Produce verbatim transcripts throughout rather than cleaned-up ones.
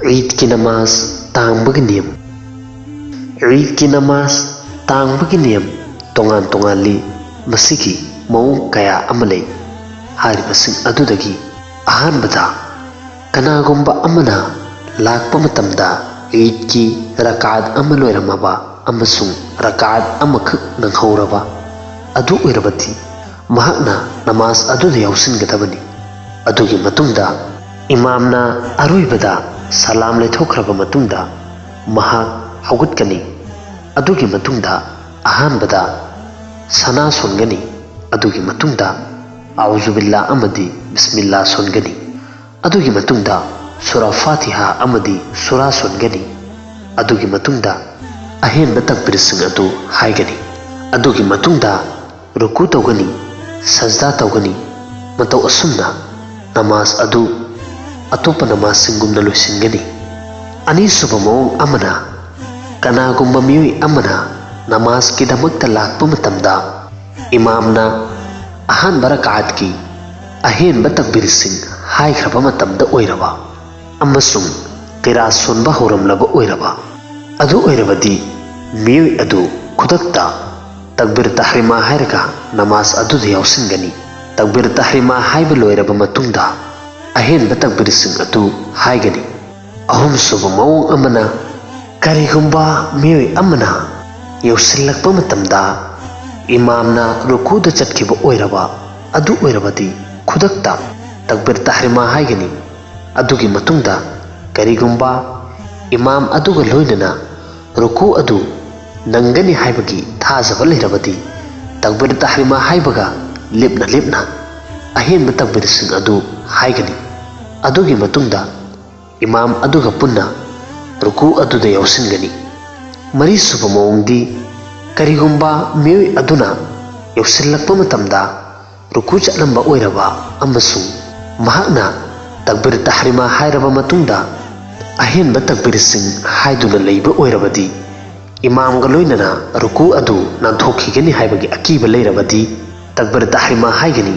ꯏꯗꯀꯤ ꯅꯃꯥꯖ ꯇꯥꯡꯕꯒꯤ ꯅꯤꯌꯝ꯫ ꯏꯗꯀꯤ ꯅꯃꯥꯖ ꯇꯥꯡꯕꯒꯤ ꯅꯤꯌꯝ ꯇꯣꯉꯥꯟ ꯇꯣꯉꯥꯜꯂꯤ꯫ ꯃꯁꯤꯒꯤ ꯃꯑꯣꯡ ꯀꯌꯥ ꯑꯃ ꯂꯩ꯫ ꯍꯥꯏꯔꯤꯕꯁꯤꯡ ꯑꯗꯨꯗꯒꯤ ꯑꯍꯥꯟꯕꯗ, ꯀꯅꯥꯒꯨꯝꯕ ꯑꯃꯅ ꯂꯥꯛꯄ ꯃꯇꯝꯗ ꯏꯗꯀꯤ ꯔꯀꯥꯠ ꯑꯃ ꯂꯣꯏꯔꯝꯃꯕ ꯑꯃꯁꯨꯡ ꯔꯀꯥꯠ ꯑꯃꯈꯛ ꯅꯪꯍꯧꯔꯕ ꯑꯗꯨ ꯑꯣꯏꯔꯕꯗꯤ, ꯃꯍꯥꯛꯅ ꯅꯃꯥꯖ ꯑꯗꯨꯗ ꯌꯥꯎꯁꯤꯟꯒꯗꯕꯅꯤ꯫ ꯑꯗꯨꯒꯤ ꯃꯇꯨꯡꯗ ꯏꯃꯥꯝꯅ ꯑꯔꯣꯏꯕꯗ ꯁꯂꯥꯝ ꯂꯩꯊꯣꯛꯈ꯭ꯔꯕ ꯃꯇꯨꯡꯗ ꯃꯍꯥꯛ ꯍꯧꯒꯠꯀꯅꯤ꯫ ꯑꯗꯨꯒꯤ ꯃꯇꯨꯡꯗ ꯑꯍꯥꯟꯕꯗ ꯁꯅꯥ ꯁꯣꯟꯒꯅꯤ꯫ ꯑꯗꯨꯒꯤ ꯃꯇꯨꯡꯗ ꯑꯎꯖꯨꯕꯤꯜꯂꯥ ꯑꯃꯗꯤ ꯕꯤꯁꯃꯤꯜꯂꯥ ꯁꯣꯟꯒꯅꯤ꯫ ꯑꯗꯨꯒꯤ ꯃꯇꯨꯡꯗ ꯁꯨꯔꯥ ꯐꯥꯇꯤꯍꯥ ꯑꯃꯗꯤ ꯁꯨꯔꯥ ꯁꯣꯟꯒꯅꯤ꯫ ꯑꯗꯨꯒꯤ ꯃꯇꯨꯡꯗ ꯑꯍꯦꯟꯕ ꯇꯛꯕꯤꯔꯁꯤꯡ ꯑꯗꯨ ꯍꯥꯏꯒꯅꯤ꯫ ꯑꯗꯨꯒꯤ ꯃꯇꯨꯡꯗ ꯔꯨꯀꯨ ꯇꯧꯒꯅꯤ, ꯁꯖꯗꯥ ꯇꯧꯒꯅꯤ꯫ ꯃꯇꯧ ꯑꯁꯨꯝꯅ ꯅꯃꯥꯖ ꯑꯗꯨ ꯑꯇꯣꯞꯄ ꯅꯃꯥꯖꯁꯤꯡꯒꯨꯝꯅ ꯂꯣꯏꯁꯤꯟꯒꯅꯤ꯫ ꯑꯅꯤꯁꯨꯕ ꯃꯑꯣꯡ ꯑꯃꯅ, ꯀꯅꯥꯒꯨꯝꯕ ꯃꯤꯑꯣꯏ ꯑꯃꯅ ꯅꯃꯥꯖꯀꯤꯗꯃꯛꯇ ꯂꯥꯛꯄ ꯃꯇꯝꯗ ꯏꯃꯥꯝꯅ ꯑꯍꯥꯟꯕ ꯔꯀꯥꯠꯀꯤ ꯑꯍꯦꯟꯕ ꯇꯛꯕꯤꯔꯁꯤꯡ ꯍꯥꯏꯈ꯭ꯔꯕ ꯃꯇꯝꯗ ꯑꯣꯏꯔꯕ ꯑꯃꯁꯨꯡ ꯀꯤꯔꯥ ꯁꯣꯟꯕ ꯍꯧꯔꯝꯂꯕ ꯑꯣꯏꯔꯕ, ꯑꯗꯨ ꯑꯣꯏꯔꯕꯗꯤ ꯃꯤꯑꯣꯏ ꯑꯗꯨ ꯈꯨꯗꯛꯇ ꯇꯛꯕꯤꯔ ꯇꯍ꯭ꯔꯤꯃꯥ ꯍꯥꯏꯔꯒ ꯅꯃꯥꯖ ꯑꯗꯨꯗ ꯌꯥꯎꯁꯤꯟꯒꯅꯤ꯫ ꯇꯛꯕꯤꯔ ꯇꯍ꯭ꯔꯤꯃꯥ ꯍꯥꯏꯕ ꯂꯣꯏꯔꯕ ꯃꯇꯨꯡꯗ ꯑꯍꯦꯟꯕ ꯇꯛꯕꯤꯔꯁꯤꯡ ꯑꯗꯨ ꯍꯥꯏꯒꯅꯤ꯫ ꯑꯍꯨꯝꯁꯨꯕ ꯃꯑꯣꯡ ꯑꯃꯅ, ꯀꯔꯤꯒꯨꯝꯕ ꯃꯤꯑꯣꯏ ꯑꯃꯅ ꯌꯧꯁꯤꯜꯂꯛꯄ ꯃꯇꯝꯗ ꯏꯃꯥꯝꯅ ꯔꯨꯀꯨꯗ ꯆꯠꯈꯤꯕ ꯑꯣꯏꯔꯕ ꯑꯗꯨ ꯑꯣꯏꯔꯕꯗꯤ ꯈꯨꯗꯛꯇ ꯇꯛꯕꯤꯔ ꯇꯍ꯭ꯔꯤꯃꯥ ꯍꯥꯏꯒꯅꯤ꯫ ꯑꯗꯨꯒꯤ ꯃꯇꯨꯡꯗ ꯀꯔꯤꯒꯨꯝꯕ ꯏꯃꯥꯝ ꯑꯗꯨꯒ ꯂꯣꯏꯅꯅ ꯔꯨꯀꯨ ꯑꯗꯨ ꯅꯪꯒꯅꯤ ꯍꯥꯏꯕꯒꯤ ꯊꯥꯖꯕ ꯂꯩꯔꯕꯗꯤ ꯇꯛꯕꯤꯔ ꯇꯍ꯭ꯔꯤꯃꯥ ꯍꯥꯏꯕꯒ ꯂꯦꯞꯅ ꯂꯦꯞꯅ ꯑꯍꯦꯟꯕ ꯇꯛꯕꯤꯔꯁꯤꯡ ꯑꯗꯨ ꯍꯥꯏꯒꯅꯤ꯫ ꯑꯗꯨꯒꯤ ꯃꯇꯨꯡꯗ ꯏꯃꯥꯝ ꯑꯗꯨꯒ ꯄꯨꯟꯅ ꯔꯨꯀꯨ ꯑꯗꯨꯗ ꯌꯥꯎꯁꯤꯟꯒꯅꯤ꯫ ꯃꯔꯤꯁꯨꯕ ꯃꯑꯣꯡꯗꯤ, ꯀꯔꯤꯒꯨꯝꯕ ꯃꯤꯑꯣꯏ ꯑꯗꯨꯅ ꯌꯧꯁꯤꯜꯂꯛꯄ ꯃꯇꯝꯗ ꯔꯨꯀꯨ ꯆꯠꯂꯝꯕ ꯑꯣꯏꯔꯕ ꯑꯃꯁꯨꯡ ꯃꯍꯥꯛꯅ ꯇꯛꯕꯤꯔ ꯇꯍ꯭ꯔꯤꯃꯥ ꯍꯥꯏꯔꯕ ꯃꯇꯨꯡꯗ ꯑꯍꯦꯟꯕ ꯇꯛꯕꯤꯔꯁꯤꯡ ꯍꯥꯏꯗꯨꯅ ꯂꯩꯕ ꯑꯣꯏꯔꯕꯗꯤ, ꯏꯃꯥꯝꯒ ꯂꯣꯏꯅꯅ ꯔꯨꯀꯨ ꯑꯗꯨ ꯅꯥꯟꯊꯣꯛꯈꯤꯒꯅꯤ ꯍꯥꯏꯕꯒꯤ ꯑꯀꯤꯕ ꯂꯩꯔꯕꯗꯤ, ꯇꯛꯕꯤꯔ ꯇꯍ꯭ꯔꯤꯃꯥ ꯍꯥꯏꯒꯅꯤ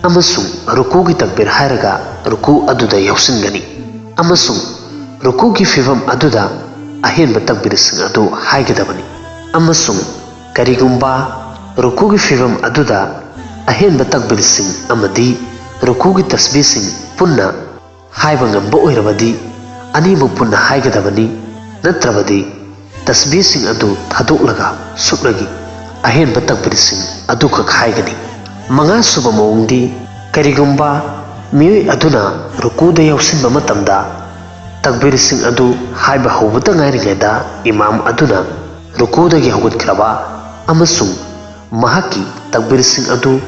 ꯑꯃꯁꯨꯡ ꯔꯨꯀꯨꯒꯤ ꯇꯛꯕꯤꯔ ꯍꯥꯏꯔꯒ ꯔꯨꯀꯨ ꯑꯗꯨꯗ ꯌꯥꯎꯁꯤꯟꯒꯅꯤ ꯑꯃꯁꯨꯡ ꯔꯨꯀꯨꯒꯤ ꯐꯤꯕꯝ ꯑꯗꯨꯗ ꯑꯍꯦꯟꯕ ꯇꯛꯕꯤꯔꯁꯤꯡ ꯑꯗꯨ ꯍꯥꯏꯒꯗꯕꯅꯤ꯫ ꯑꯃꯁꯨꯡ ꯀꯔꯤꯒꯨꯝꯕ ꯔꯨꯀꯨꯒꯤ ꯐꯤꯕꯝ ꯑꯗꯨꯗ ꯑꯍꯦꯟꯕ ꯇꯛꯕꯤꯔꯁꯤꯡ ꯑꯃꯗꯤ ꯔꯨꯀꯨꯒꯤ ꯇꯁꯕꯤꯁꯤꯡ ꯄꯨꯟꯅ ꯍꯥꯏꯕ ꯉꯝꯕ ꯑꯣꯏꯔꯕꯗꯤ, ꯑꯅꯤꯃꯛ ꯄꯨꯟꯅ ꯍꯥꯏꯒꯗꯕꯅꯤ꯫ ꯅꯠꯇ꯭ꯔꯕꯗꯤ, ꯇꯁꯕꯤꯁꯤꯡ ꯑꯗꯨ ꯊꯥꯗꯣꯛꯂꯒ ꯁꯨꯞꯅꯒꯤ ꯑꯍꯦꯟꯕ ꯇꯛꯕꯤꯔꯁꯤꯡ ꯑꯗꯨꯈꯛ ꯍꯥꯏꯒꯅꯤ꯫ ꯃꯉꯥꯁꯨꯕ ꯃꯑꯣꯡꯗꯤ, ꯀꯔꯤꯒꯨꯝꯕ ꯃꯤꯑꯣꯏ ꯑꯗꯨꯅ ꯔꯨꯀꯨꯗ ꯌꯥꯎꯁꯤꯟꯕ ꯃꯇꯝꯗ ꯇꯛꯕꯤꯔꯁꯤꯡ ꯑꯗꯨ ꯍꯥꯏꯕ ꯍꯧꯕꯇ ꯉꯥꯏꯔꯤꯉꯩꯗ ꯏꯃꯥꯝ ꯑꯗꯨꯅ ꯔꯨꯀꯨꯗꯒꯤ ꯍꯧꯒꯠꯈ꯭ꯔꯕ ꯑꯃꯁꯨꯡ ꯃꯍꯥꯛꯀꯤ ꯇꯛꯕꯤꯔꯁꯤꯡ ꯑꯗꯨ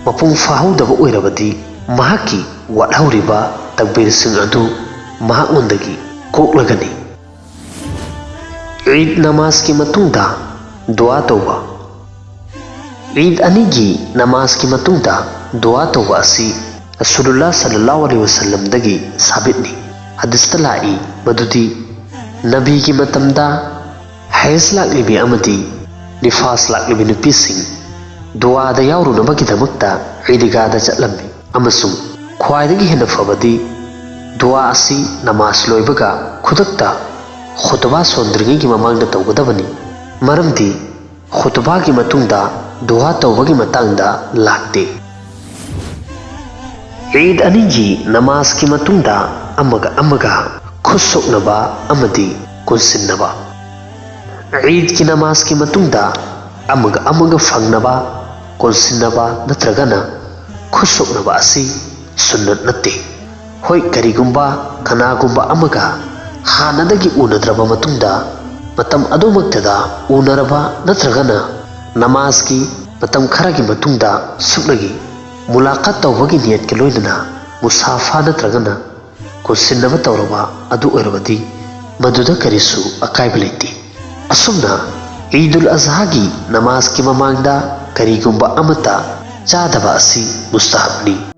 ꯃꯄꯨꯡ ꯐꯥꯍꯧꯗꯕ ꯑꯣꯏꯔꯕꯗꯤ, ꯃꯍꯥꯛꯀꯤ ꯋꯥꯠꯍꯧꯔꯤꯕ ꯇꯛꯕꯤꯔꯁꯤꯡ ꯑꯗꯨ ꯃꯍꯥꯛꯉꯣꯟꯗꯒꯤ ꯀꯣꯛꯂꯒꯅꯤ꯫ ꯏꯗ ꯅꯃꯥꯖꯀꯤ ꯃꯇꯨꯡꯗ ꯗꯨꯋꯥ ꯇꯧꯕ꯫ ꯏꯗ ꯑꯅꯤꯒꯤ ꯅꯃꯥꯖꯀꯤ ꯃꯇꯨꯡꯗ ꯗꯨꯋꯥ ꯇꯧꯕ ꯑꯁꯤ ꯔꯁꯨꯂꯨꯜꯂꯥ ꯁꯜꯂꯜꯂꯥꯍꯨ ꯑꯂꯩꯍꯤ ꯋꯁꯜꯂꯝꯗꯒꯤ ꯁꯥꯕꯤꯠꯅꯤ꯫ ꯍꯗꯤꯁꯇ ꯂꯥꯛꯏ ꯃꯗꯨꯗꯤ, ꯅꯕꯤꯒꯤ ꯃꯇꯝꯗ ꯍꯩꯖ ꯂꯥꯛꯂꯤꯕꯤ ꯑꯃꯗꯤ ꯅꯤꯐꯥꯁ ꯂꯥꯛꯂꯤꯕꯤ ꯅꯨꯄꯤꯁꯤꯡ ꯗꯨꯋꯥꯗ ꯌꯥꯎꯔꯨꯅꯕꯒꯤꯗꯃꯛꯇ ꯏꯗꯤꯒꯥꯗ ꯆꯠꯂꯝꯃꯤ, ꯑꯃꯁꯨꯡ ꯈ꯭ꯋꯥꯏꯗꯒꯤ ꯍꯦꯟꯅ ꯐꯕꯗꯤ ꯗꯨꯋꯥ ꯑꯁꯤ ꯅꯃꯥꯖ ꯂꯣꯏꯕꯒ ꯈꯨꯗꯛꯇ ꯈꯨꯇꯕꯥ ꯁꯣꯟꯗ꯭ꯔꯤꯉꯩꯒꯤ ꯃꯃꯥꯡꯗ ꯇꯧꯒꯗꯕꯅꯤ, ꯃꯔꯝꯗꯤ ꯈꯨꯇꯕꯥꯒꯤ ꯃꯇꯨꯡꯗ ꯗꯨꯋꯥ ꯇꯧꯕꯒꯤ ꯃꯇꯥꯡꯗ ꯂꯥꯛꯇꯦ꯫ ꯏꯗ ꯑꯅꯤꯒꯤ ꯅꯃꯥꯖꯀꯤ ꯃꯇꯨꯡꯗ ꯑꯃꯒ ꯑꯃꯒ ꯈꯨꯠ ꯁꯣꯛꯅꯕ ꯑꯃꯗꯤ ꯀꯣꯟꯁꯤꯟꯅꯕ꯫ ꯏꯗꯀꯤ ꯅꯃꯥꯖꯀꯤ ꯃꯇꯨꯡꯗ ꯑꯃꯒ ꯑꯃꯒ ꯐꯪꯅꯕ, ꯀꯣꯟꯁꯤꯟꯅꯕ ꯅꯠꯇ꯭ꯔꯒꯅ ꯈꯨꯠ ꯁꯣꯛꯅꯕ ꯑꯁꯤ ꯁꯨꯟꯅꯠ ꯅꯠꯇꯦ꯫ ꯍꯣꯏ, ꯀꯔꯤꯒꯨꯝꯕ ꯀꯅꯥꯒꯨꯝꯕ ꯑꯃꯒ ꯍꯥꯟꯅꯗꯒꯤ ꯎꯅꯗ꯭ꯔꯕ ꯃꯇꯨꯡꯗ ꯃꯇꯝ ꯑꯗꯨꯃꯛꯇꯗ ꯎꯅꯔꯕ ꯅꯠꯇ꯭ꯔꯒꯅ ꯅꯃꯥꯖꯀꯤ ꯃꯇꯝ ꯈꯔꯒꯤ ꯃꯇꯨꯡꯗ ꯁꯨꯞꯅꯒꯤ ꯃꯨꯂꯥꯀꯥꯠ ꯇꯧꯕꯒꯤ ꯅꯤꯌꯠꯀ ꯂꯣꯏꯅꯅ ꯃꯨꯁꯥꯐꯥ ꯅꯠꯇ꯭ꯔꯒꯅ ꯀꯣꯟꯁꯤꯟꯅꯕ ꯇꯧꯔꯕ ꯑꯗꯨ ꯑꯣꯏꯔꯕꯗꯤ, ꯃꯗꯨꯗ ꯀꯔꯤꯁꯨ ꯑꯀꯥꯏꯕ ꯂꯩꯇꯦ꯫ ꯑꯁꯨꯝꯅ ꯏꯗꯨꯜ ꯑꯖꯍꯥꯒꯤ ꯅꯃꯥꯖꯀꯤ ꯃꯃꯥꯡꯗ ꯀꯔꯤꯒꯨꯝꯕ ꯑꯃꯠꯇ ꯆꯥꯗꯕ ꯑꯁꯤ ꯃꯨꯁꯇꯍꯕꯅꯤ꯫